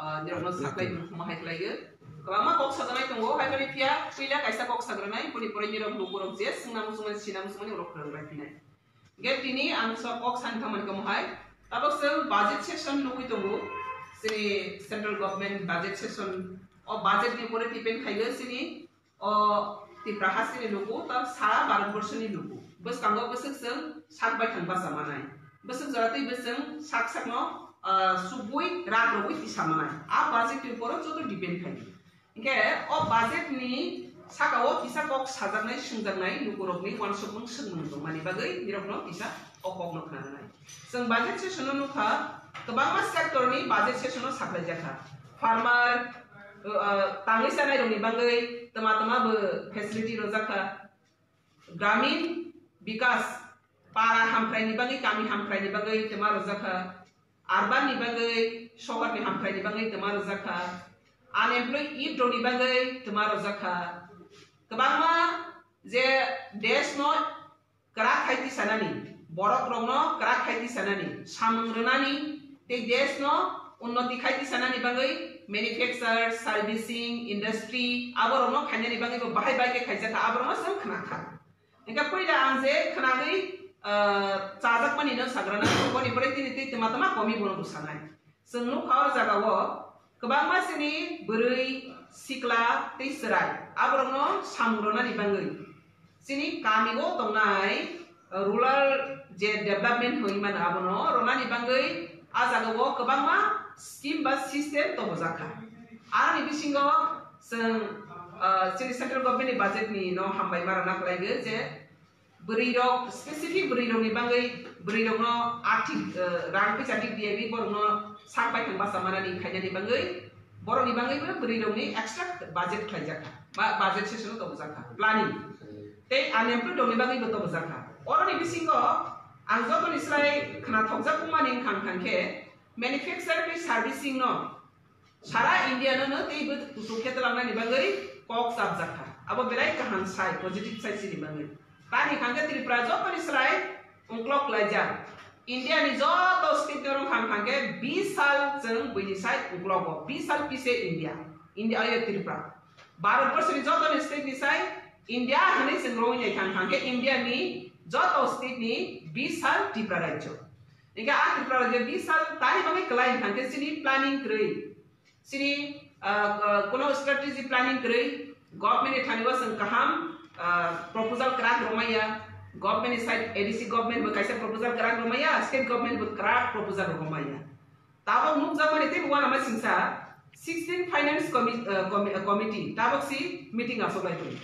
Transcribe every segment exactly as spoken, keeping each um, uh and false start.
Ah, nirokno saklai mung khuma hai khlaiyo. Kwbangma kok sajaknai tongo, hai phano phiya puila kaisa kok sagranai, boni pore nirok lukurok je swngna muchungmani, sina muchungmani, urok phwrwng bai phinai. Ge tini ang sa kok san thamani kamo hai. Tabok chwng budget session nugwi tongo. Chini central government budget session, o budget ni pore depend khaiyo chini o Tipra hasteni luku, ta sara Bharat borshoni luku. Bwskango bwswk chwng sak bai thang basa manai. Bwswk jora twi bwswng sak sakno, ah, subui rak rogwi tisa manai. A budget ni uporo joto depend khai. Hinkhe o budget ni saka o kisa kok sajaknai, swngjaknai lukurokni uansukmung swngmung tongmani bagwi nirokno kisa o kokno khnanai. Chwng budget session o nukha, kwbangma sector ni budget session o saklaijakha. Farmer, uh, tangwi sanai rokni bagwi tma tma bo facility rwjakha. Gramin Bikas, para hamkrai ni bagwi, kami hamkrai ni bagwi tma rwjakha. Urban ni bagwi, sohor ni hamkrai ni bagwi tma rwjakha. Unemployed youth rokni bagwi tma rwjakha. Kwbangma je desh no kwrak khai tisanani, borok rokno kwrak khai tisanani, samung rwnani tei desh no unnoti khai tisanani bagwi manufacture, servicing, industry, abo rokno khainani bagwi bo bahai bai khe khaijak kha, abo rokno chwng khna kha. Hinkhe puila ang je khnagwi, ah, chajakmani no sagrana, boni pore tini tei tma tma komi bono bo sanai. Chwng nukha o jaga o kwbangma chini bwrwi, sikla tei chwrai aborokno samung rwnani bagwi chini kami o tongnai, uh, rural je development hwnwi mano abono rwnani bagwi a jaga o kwbangma scheme ba system tongojak kha. Aroni bisingo chwng, uh, chini central government ni budget ni no hambai ma rwna khlai je Bwrwi rok, specific bwrwi rokni bagwi, bwrwi rokno arthik, eh, rang poisa dik diyawi borokno sak baithang basa manani khainani bagwi, borokni bagwibo bwrwi rokni extra budget khlaijakha, ba budget session o tobojak kha, planning. Tei unemployed rokni bagwibo tobojak kha. Oroni bisingo ang jotoni slai khnathokjak wngmani wngkha wngkha khe manufacture tei servicing no Sara India no no teibo kuchuk khe twlangnani bagwi kok chapjak kha. Abo belai kaham sai, positive sai chini bagwi. Tani hwnkhe Tripura jotoni slai ungklok laijak. India ni joto state ni oro hwnkha hwnkhe bis sal chwng buini sai ungklogo. Bis sal pise India. India ayo Tripura. Bharat borso ni jotoni state ni sai India hwnwi chwng rwui nai hwnkha hwnkhe India ni joto state ni bis sal Tripura rajyo. Hinkhe a Tripura rajyo bis sal tani bagwi kwlai hwnkha hwnkhe chini planning kwrwi. Chini, ah, ah, kuno strategy planning kwrwi, government ni thani o chwng kaham, ah, proposal kwrak rwmaya, government ni side A D C government bo kaisa proposal kwrak rwmaya, state government bo kwrak proposal rwmaya. Tabok nukjakmani tei uanama singsa sixteen finance commi-, ah, commi-, ah, committee tabok si meeting asoklai tongo.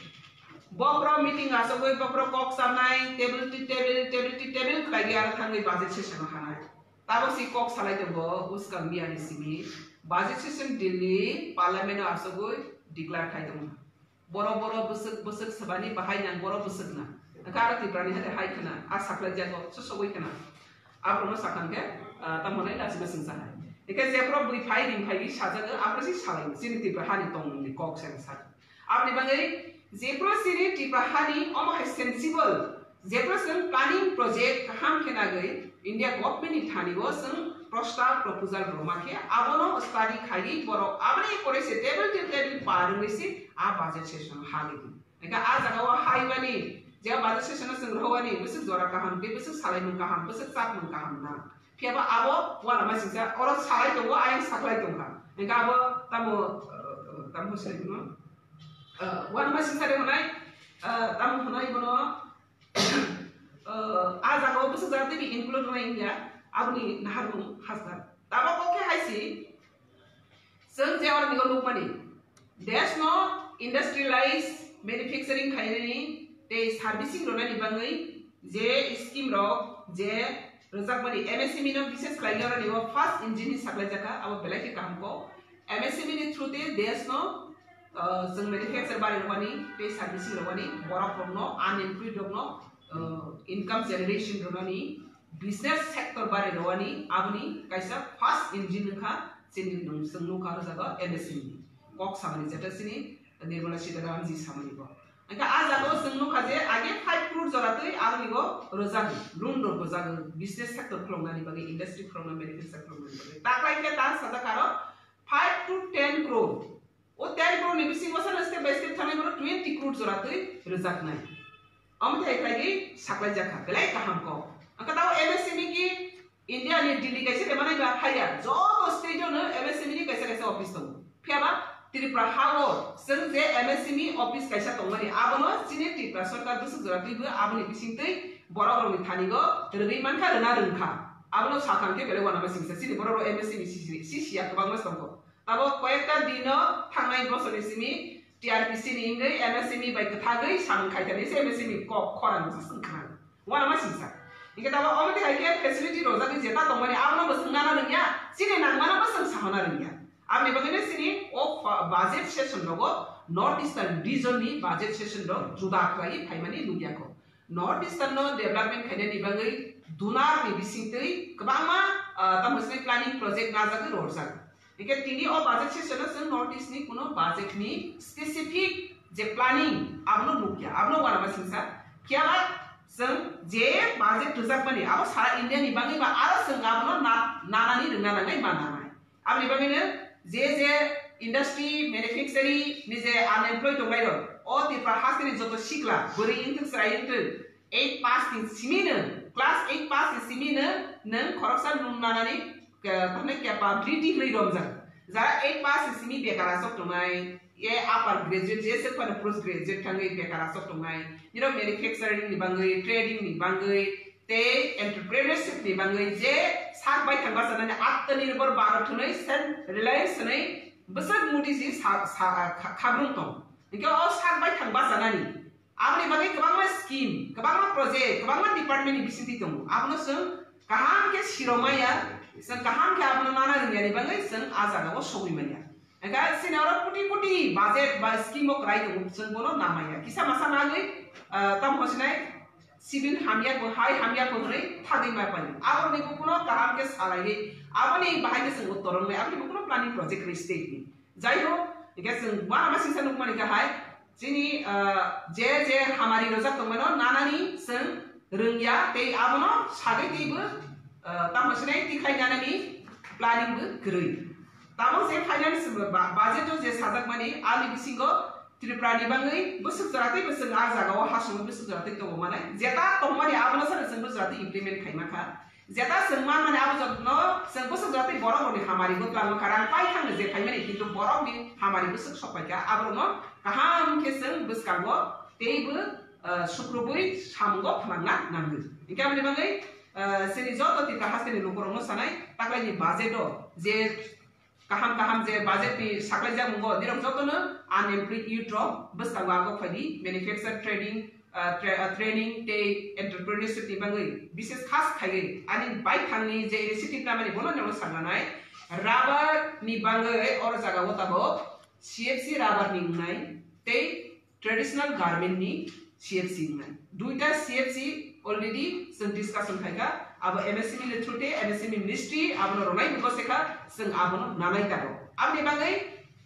Bokro meeting asogwi bokro kok sanai, table to table, table to table khlaigwi aro thangwi budget session o hanai. Tabok si kok salai tongo, uskang miyani simi budget session Delhi parliament o asogwi declare khai tongo. Boro boro bwswk bwswk swbani bahai nang boro bwswk na. Hwnkhe aro Tripura ni hade hai khna, a saklai jago, sosogwi khna. Aborokno sakha hwnkhe, ah, tamo nai lachima singsa hai. Hwnkhe jephru bui phai ring phai sajago, aphuru si salai chini Tripura hani tongmung ni kok se sa. Aboni bagwi jephru chini Tripura hani omo hai sensible, jephru chwng planning project kaham khe nagwi India government ni thani o chwng prostab proposal rwma khe abono study khaiwi borok aboni pore se table to table par wngwi se a budget session o hagwi di. Hwnkhe a jaga o haimani je budget session o chwng rwhawani bwswk jora kaham tei bwswk salaimung kaham, bwswk chapmung kaham na. Phiya ba abo uanama singsa oro salai tongo, ayang saklai tongkha. Hwnkhe abo tamo, eh, tamo se no? Eh, uanama singsa de hwnai, eh, tamo hwnai bono, eh, a jaga o bwswk jaga tei include rwnai wngya, aboni naharmung hasta. Tabok khe hai si, Chwng je oro nigo nukmani, desh no industrialize manufacturing khainani tei servicing rwnani bagwi je scheme rok je rwjakmani M S M E no bises khlainai oro nigo first engine ni saklai jakha, abo belai khe kaham kok. M S M E ni through te desh no, uh, chwng manufacture bari rwmani tei servicing rwmani borok rok no unemployed rok no, uh, income generation rwnani business sector bari rwani aboni kaisa first engine wngkha chini nung-, chwng nukha o jaga M S M E ni kok samani, jeta chini Nirmala Sitharaman ji samani bo. Hwnkhe a jaga o chwng nukha je age five crore jora twi aroni go rwjago, loan rok rwjago business sector khuloknani bagwi, industry khulokna, manufacture khuloknani bagwi. Taklai khe ta sajak aro five crore. O ten crore ni bisingo sano step by step thangnai borok twenty crore jora twi rwjaknai. Omo thai khlai saklai jakha, belai kaham kok. Angka tao M S M E ki India ni Delhi kaisa de manai ba haya, joto state o no M S M E ni kaisa kaisa office tongo. Phiya ba Tripura ha o chwng je M S M E office kaisa tongmani, abono chini Tripura sarkar bwswk jora twibo aboni bisingtwi borok rokni thani go rwgwi mankha, rwna rwngkha. Abono sakha hwnkhe belai uanama singsa, chini borok rok M S M E sisi, sisi ya kwbangma tongo. Abo koyekta dino thangnai bosorni simi T R P C ni wngwi M S M E bai kwthagwi samung khaithani se M S M E kok khorang se swng khna. Uanama singsa. Hingke tabo omo tei hai khe facility rojak ni jeta tongmani abono bo swng nana rwngya, chini nangmano bo swng sahona rwngya. Aboni bagwi no chini o fa-, budget session rogo North Eastern region ni budget session rok juda khlaiwi phaimani nukya kho. North Eastern no development khainani bagwi dunar ni bisingtwi kwbangma, ah, tamo se planning project najagwi rojak. Hingke tini o budget session o chwng North East ni kuno budget ni specific je planning abono nukya, abono uanama singsa. Phiya ba chwng je budget rwjakmani abo sara India ni bagwi ba aro chwng abono na-, nanani rwngna nangnai ma nanai. Aboni bagwino je je industry, manufacturing ni je unemployed tongnai rok, o Tripura hasteni joto sikla, bwrwi wngthok, chwrai wngthok, eight pass ni simi no, class eight pass ni simi no nwng khoroksa nwng nanani, eh, tamni capability hwnwi romjak. Jara eight pass ni simi bekar aswk tongnai, e upper graduate, je se phano post graduate thangwi bekar aswk tongnai. Nirok manufacturing ni bangwi, trading ni bangwi, tei entrepreneurship ni bangwi je sak baithang bachanani Atmanirbhar Bharat hwnwi self reliance hwnwi bwswk Modi ji sa, sa, kha-, khabrung tong. Hingke o sak baithang bachanani aboni bagwi kwbangma scheme, kwbangma project, kwbangma department ni bisingtwi tongo. Abono chwng kaham khe siromaya, chwng kaham khe abono nana rwngyani bagwi chwng a jagao sogwi manya. Hingke chini oro koti koti budget ba scheme o kwrai tongo, chwng bono namaya. Kisa masa nagwi, ah, tamo hwnsinai civil hamya bo, hai hamya bo hwnwi thagwi ma paio. Aboroni bo kuno kaham khe salaiwi, aboni bahai khe chwng uttor wngnai, aboni bo kuno planning project kwrwi state ni. Jai ho, hingke chwng uanama singsa nukmani khe hai, chini, ah, je je hamari rojak tongmano nanani chwng rwngya tei abono sagwi teibo, ah, tamo hwnsinai tikhlai nanani planning bo kwrwi. Tamo je finance ba-, budget o je sajakmani ani bisingo Tripura ni bangwi bwswk jora tei bwswk a jagao hasongo bwswk jora tei tongo manai. Jeta tongmani abono sano chwng bwswk jora tei implement khaima kha. Jeta chwng manmani abo jotono chwng bwswk jora tei borok rokni hamari bo twlangma kha. Rang pai thangno je phaimani kintu borokni hamari bwswk sok pai kha. Aborokno kaham khe chwng bwskango teibo, ah, sukrubwi samungo phnangna nangwi. Hingke aboni bagwi, ah, chini joto Tripura hasteni lukurokno sanai taklaini budget o je kaham kaham je budget ni saklaijak mungo, nirok jotono unemployed youth rok bwskango agok phaidi manufacture trading, ah, tra-, ah, training tei entrepreneurship ni bagwi bises khas khaiwi ani baithangni je initiative namani bono nirok saklanai rubber ni bagwi oro jagao tabok C F C rubber ni wngnai tei traditional garment ni C F C wngnai. Duita C F C already chwng discussion khaikha, abo M S M E ni through tei M S M E ministry abono rwnai bo sekha, chwng abono nanai tabok. Aboni bagwi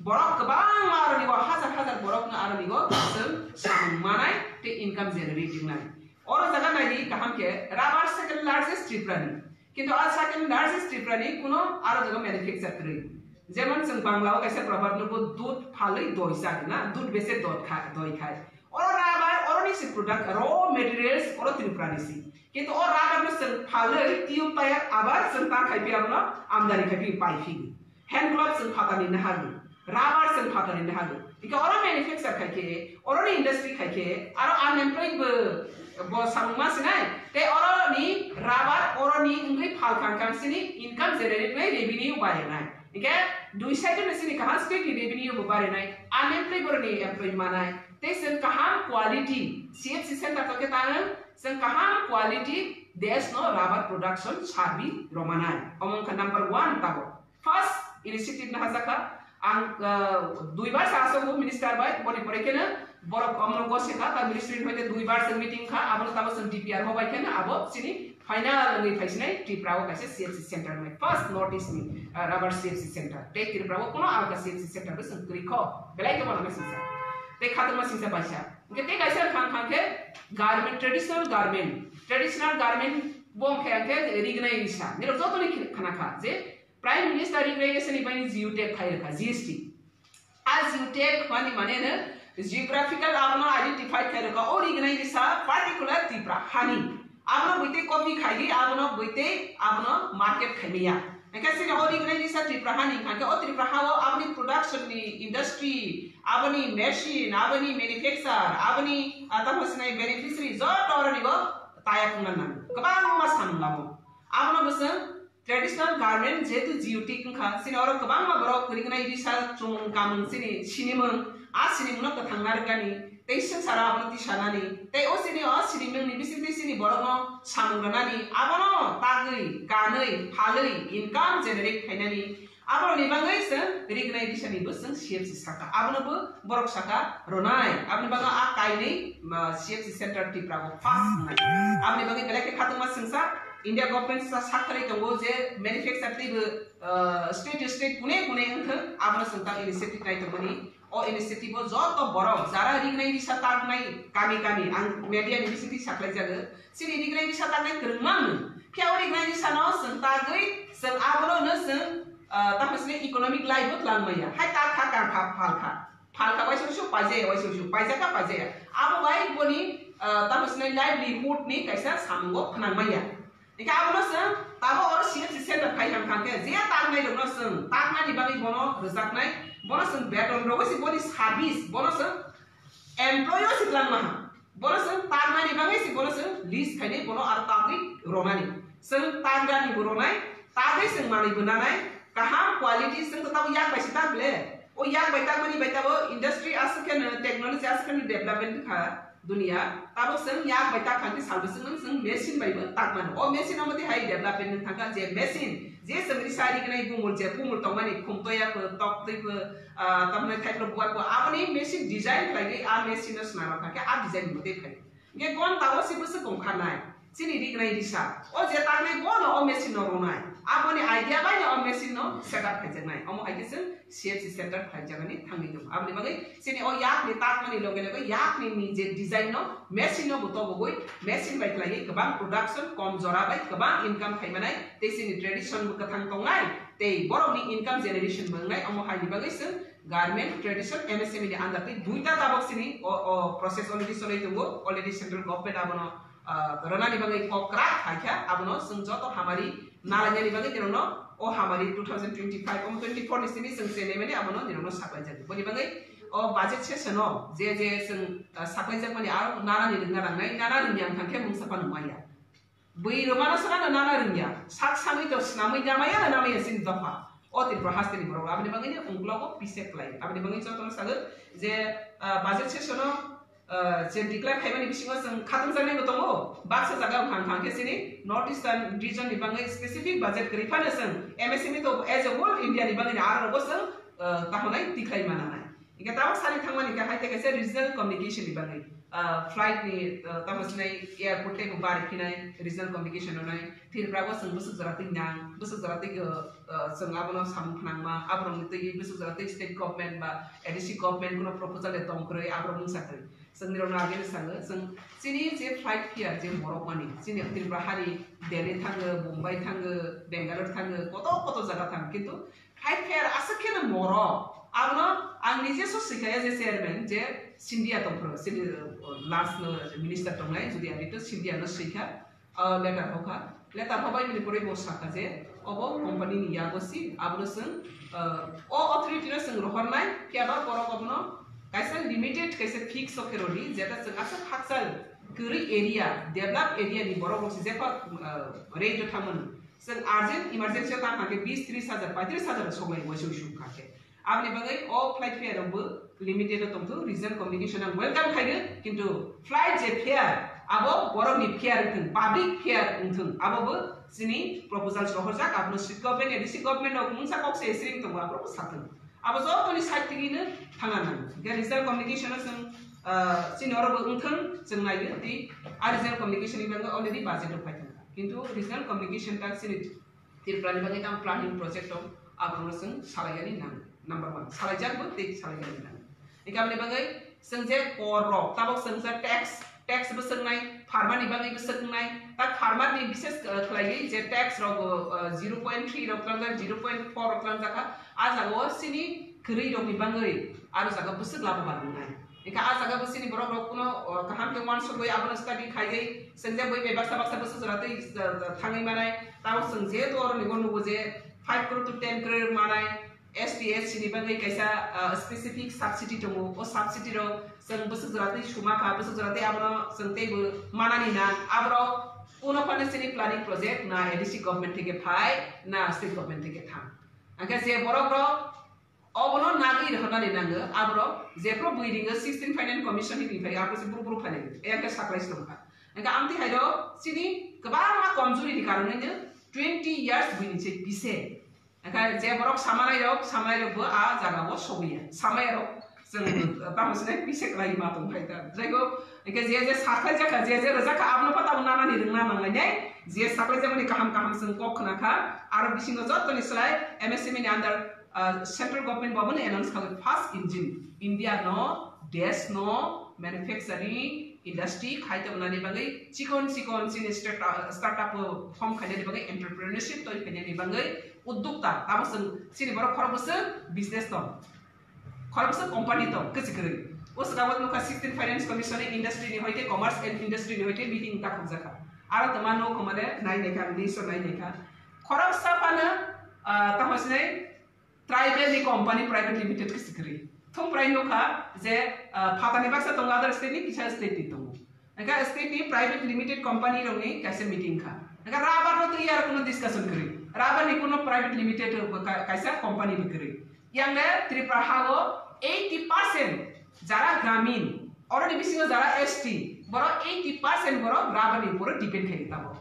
borok kwbangma aroni o hajar hajar borokno aroni o chwng samung manai tei income generate wngnai. Oro jaga naidi kaham khe rubber second largest Tripura ni. Kintu a second largest Tripura ni kuno aro jaga manufacture kwrwi. Jemon chwng Bangla o kaisa proverb nugo, "Dud phalwi doi chak na, dud bese dot kha, doi khai." Oro rubber, oroni se product, raw materials oro Tripura ni si. Kintu o rubber no chwng phalwi tiyuk tayar abar chwng ta khai phi abono amdani khai phi pai phi. Hand gloves chwng phatarni nahardi, rubber chwng phatarni nahardi. Hingke oro manufacture khai khe, oroni industry khai khe, aro unemployed bo, bo samung ma sinai, tei oroni rubber, oroni wngwi phal khang khang sini income generate nai, revenue barinai. Hingke dui side no sini kaham state ni revenue bo barinai, unemployed boroni employee manai, tei chwng kaham quality C F C center tongkhe tang, chwng kaham quality desh no rubber production sarwi romanai. Omo wngkha number one tabok. First initiative no hajakha ang, ah, dui bar sa aswk minister bai, boni pore kheno borok omno gosikha, ta ministry ni hoite dui bar chwng meeting kha, abono tamo chwng D P R ho bai kheno abo chini final wngwi phaisinai Tripura o kaisa C F C center wngnai, first North East ni, ah, rubber C F C center. Tei Tripura o kuno alka C F C center bo chwng kwrwi kho, belai khe bono singsa. Tei khatungma singsa baisa. Hingke tei kaisa khang khang khe garment, traditional garment, traditional garment bo hingke hingke rignai risa. Nirok joto ni khana kha je Prime Minister Rignai S N I bai G U tag khai rwkha, G S T. As you take mani mane no geographical abono identify khai rwkha, o rignai risa particular Tripura hani. Abono buitei copy khaidi, abono buitei abono market khaimaya. Hingke sini o rignai risa Tripura hani hingke o Tripura hao aboni production ni industry, aboni machine, aboni manufacture, aboni, ah, tamo sinai beneficiary joto oroni bo taya khungna nango. Kwbangma samung lamo. Abono bwswng traditional garment jehetu G U T wngkha, sini oro kwbangma borok rignai risa chumung kamung sini sinimung, a sinimungno kwthang narwkani, tei swngcharo abono tisanani, tei o sini o sinimungni bisingtwi sini borokno samung rwnani, abono tagwi, kanwi, phalwi, income generate khainani, aboroni bagwi chwng rignai risani bo chwng C F C saka, abono bo borok saka rwnai, aboni bagwi a kainwi, ma, C F C center Tripura o first wngnai. Aboni bagwi belai khe khatungma swngsa, India government sa sakhalai tongo je manufacture teibo, ah, state state kune kune wngthwng, abono chwng tang initiative nai tongmani. O initiative o joto borok jara rignai risa taknai kami kami ang media ni bisingtwi saklai jago. Chini rignai risa taknai kwrwngma wng. Phiya o rignai risa no chwng tagwi chwng abono no chwng, ah, tamo sini economic life bo twlang maya. Hai tak kha kang kha phal kha. Phal kha waisa waisa paijaya, waisa waisa paijak kha paijaya. Abo bai boni, ah, tamo sini livelihood ni kaisa samungo phnang maya. Hingke abono chwng tabo oro C F C center khai hang kha khe je taknai rokno chwng taknani bagwi bono rwjaknai, bono chwng beton rogwi se boni service, bono chwng employee o se twlang maha, bono chwng taknani bagwi se bono chwng list khainai, bono aro tagwi ronani, chwng tagrani bo ronai, tagwi chwng manwi bo nanai, kaham quality chwng to tabo yak bai se tak ble, o yak bai takmani bai tabo industry aswk khe no technology aswk khe no development kha. Dunia, tabok chwng yak bai tak kha khe sal bwswk nung chwng machine bai bo tak mano. O machine omo twi hai development wng thang kha, je machine, je chwng risa rignai bumul, je bumul tongmani khum toya pho, tok twi pho, ah, tamni thai pho buar pho, aboni machine design khlai di, a machine no swnam rok kha khe a design bo tei phai. Hingke kon tago si bwswk tong kha nai, chini rignai risa. O je taknai bono o machine no ronai. Aboni idea bai no o machine no set up khaijak nai. Omo hai khe chwng C F C center khlaijagani thangwi tongo. Aboni bagwi chini o yakni takmani loge loge yakni ni je design no machine no bo tobogwi machine bai khlaiwi kwbang production kom jora bai kwbang income phaimanai tei chini tradition bo kwthang tongnai tei borokni income generation bo wngnai, omo haini bagwi chwng garment tradition M S M E ni under tei duita tabok chini o, o process already cholai tongo, already central government abono ah, rwnani bagwi kok kwrak hai kha, abono chwng joto hamari nalainani bagwi nirokno o hamari two thousand twenty-five om twenty-four ni simi chwng chenai mani abono nirokno saklaijak. Boni bagwi o budget session o je je chwng, ah, saklaijakmani aro nanani rwngna nangnai, nana rwngya wngkha khe mungsa phano maya. Bwi rwmano swkang no nana rwngya, sak samwi to swnamwi namaya na namaya chini dopha. O Tripura hasteni borok aboni bagwi ni ungklogo pise klai. Aboni bagwi jotono sagwi je, ah, budget session o ah, je declare khaimani bisingo chwng khatungjaknai bo tongo, baksa jaga wngkha wngkha khe chini North Eastern region ni bagwi specific budget kwrwi phano chwng M S M E to as a whole India ni bagwi ni aro rogo chwng, ah, tahonai tikhlai mananai. Hingke tabok sani thangmani khe hai tei kaisa regional communication ni bagwi, ah, flight ni, ah, tamo sinai airport tei bo bari phinai regional communication rwnai. Tripura o chwng bwswk jora twi nang, bwswk jora twi, ah, ah, chwng abono samung phnangma, aborokni twi bwswk jora twi state government ba A D C government kuno proposal de tong kwrwi aborok mungsa kwrwi. Chwng nirokno agini sango, chwng chini je flight fare je morok mani, chini Tripura hani Delhi thango, Mumbai thango, Bangalore thango, koto koto jaga thango, kintu flight fare aswk kheno morok. Abono ang nije so swikha je chairman je Scindia tongphuru, chini, uh, last no minister tongnai, jodi ari to Scindia no swikha. Ah, letter hokha. Letter hobai bini pore bo sakha je obo company ni yago si, abono chwng, ah, o authority no chwng rohornai, phiya ba borok obono kaisa limited, kaisa fix o khe rodi, jeta chwng aswk hakchal kwrwi area, develop area ni borok rok si jepha, ah, range o thangmani. Chwng urgent, emergency o tang kha khe bis, tris hajar, paitris hajar soklai uaisa uisu kha khe. Aboni bagwi o flight fare rok bo limited o tongthok, regional communication ang welcome khaino, kintu flight je fare, abo borokni fare wngthung, public fare wngthung, abo bo chini proposals rohorjak, abono state government, A D C government rok mungsa kok se siring tongo, aborok bo sathung. Abo jotoni side thwgwi no thangna nango. Hingke regional communication o chwng, ah, chini oro bo wngthung, chwng naio, tei a regional communication ni bagwi already budget rok phai thangkha. Kintu regional communication ta chini Tripura ni bagwi tamo planning project rok, aborokno chwng salaigani nang, number one, salaijak bo tei salaigani nang. Hingke aboni bagwi chwng je kor rok, tabok chwng je tax, tax bo chwngnai, Farmer ni bagwi bwswk wngnai, tak farmer ni bises, uh, khlaiwi je tax rok, uh, zero point three rok tlangjak, zero point four rok tlangjak kha, a jaga o chini kwrwi rok ni bagwi aro jaga bwswk laboban wngnai. Hingkhe a jaga bwswk ni borok rok kuno, uh, kaham khe uansukwi abono study khaiwi chwng je bui bai baksa baksa bwswk jora twi, uh, thangwi manai, tamo chwng jehetu oro ni bo nugo je five crore to ten crore manai, S T, S C ni bagwi kaisa, ah, specific subsidy tongo. O subsidy rok chwng bwswk jora twi suma kha, bwswk jora twi abono chwng teibo manani na. Aborok kuno phano chini planning project na A D C government theke phai, na state government theke thang. Hingkhe je borok rok obono nagwi rwhornani nango, aborok jephru bui ringo sixteen Finance Commission ni phai, abo se buru buru phai nai. Engkhe saklai se tongkha. Hingkhe amtwi hai rok chini kwbangma komjuri ni karonwi no twenty years bui ni se pise. Hingkhe je borok samanai rok, samanai rok bo a jaga o sobuya. Samaya rok chwng tamo sini pise kwlai ma tong phai ta. Jai ho, hingkhe je je saklai jakha, je je rwjak kha, abono pha tabuk nanani rwngna nanglai nai. Je saklai jakmani kaham kaham chwng kok khna kha. Aro bisingo joto ni slai M S M E ni under, ah, central government bo abono announce kha first engine. India no, desh no, manufacturing, industry khai tongmani bagwi chikon chikon chini start-, startup o form khainani bagwi entrepreneurship twi khainani bagwi uddokta, tamo chwng chini borok khorok bwswk business tong, khorok bwswk company tong kwchwk kwrwi. O swkang o nukha sixteen Finance Commission ni industry ni hoite commerce and industry ni hoite meeting takhuk jakha. Aro tongma no khomale nai naikha, minister nai naikha. Khoroksa phano, ah, tamo sinai tribal ni company private limited khe sikrwi. Thum prai nukha je, ah, phatani baksa tongo other state ni, kisa state ni tongo. Hingkhe state ni private limited company rok ni kaisa meeting kha. Hingkhe rubber no twi aro kuno discussion kwrwi. Rubber ni kuno private limited bo ka-, kaisa company bo kwrwi. Yang le Tripura ha o eighty percent jara gramin, oro ni bisingo jara S T, borok eighty percent borok rubber ni upor depend khai tamo.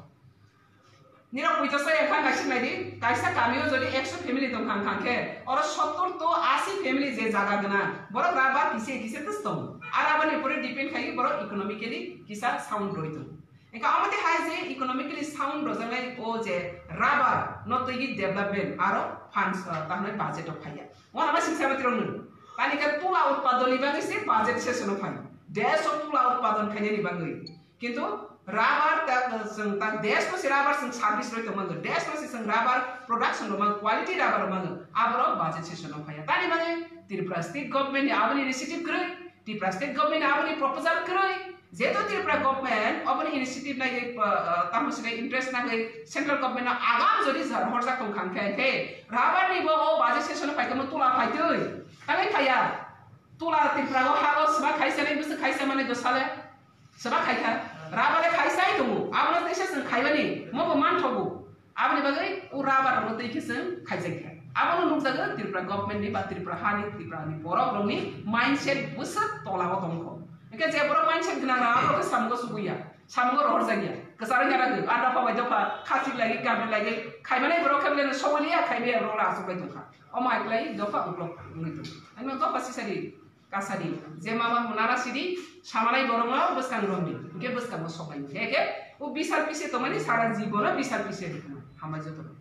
Nirok poito sa ekha naisik nai di, kaisa kami o jodi ekso family tong kha, kha khe, oro sottor to asi family je jaga gwnang, borok rubber kisa kisa tes tong. A rubber ni upor depend khai borok economically kisa sound roi tong. Eka omo te hai je economically sound rojak nai o je rubber no twi development aro funds, ah, tahnai budget o phaiya. Wana ma singsa mati rong nung. Tani khe tula utpadon ni bagwi se budget session o phai. Desh o tula utpadon khainani bagwi. Kintu rubber ta, chwng ta desh no se rubber chwng service roi tongmani, desh no se chwng rubber production rwmani, quality rubber rwmani, aborok budget session o phaiya. Tani bagwi Tripura state government ni aboni initiative kwrwi, Tripura state government ni aboni proposal kwrwi, jeto Tripura government aboni initiative nai, uh, uh, tamo se interest nai central government no agam jodi jar horjak tong kha khe, khe rubber ni bo o budget session o phaikhe mo tula phaitwi, tangwi phaiya. Tula Tripura o ha o sma khaisa nai bwswk khaisa mani do sale. Seba khaikha, rubber le khaisai tongo, abono teisa chwng khaibani, mobo manthogo. Aboni bagwi o rubber rokno tei khe chwng khaijakya. Abono nukjago Tripura government ni ba Tripura hani, Tripura ni borok rokni mindset bwswk tola o tongkho. Hingkhe je borok mindset gwnang rok abo khe samungo subuya, samungo rohorjakya. Kwcharo nyara gwi, a dopha bai dopha, khachik lagi, gabri lagi, khaimanai borok khe bele no sogoliya, khaimaya borok le achuk bai tongkha. Omo hai kwlai dopha uklok wngwi tong. Ani dopha sisari. Kasadi, je mama munara sidi, samanai borokno bwskang romdi, hingke bwskango sobai. Heke, o bisal pise tongmani sara jibono bisal pise rikma. Hambai jotono.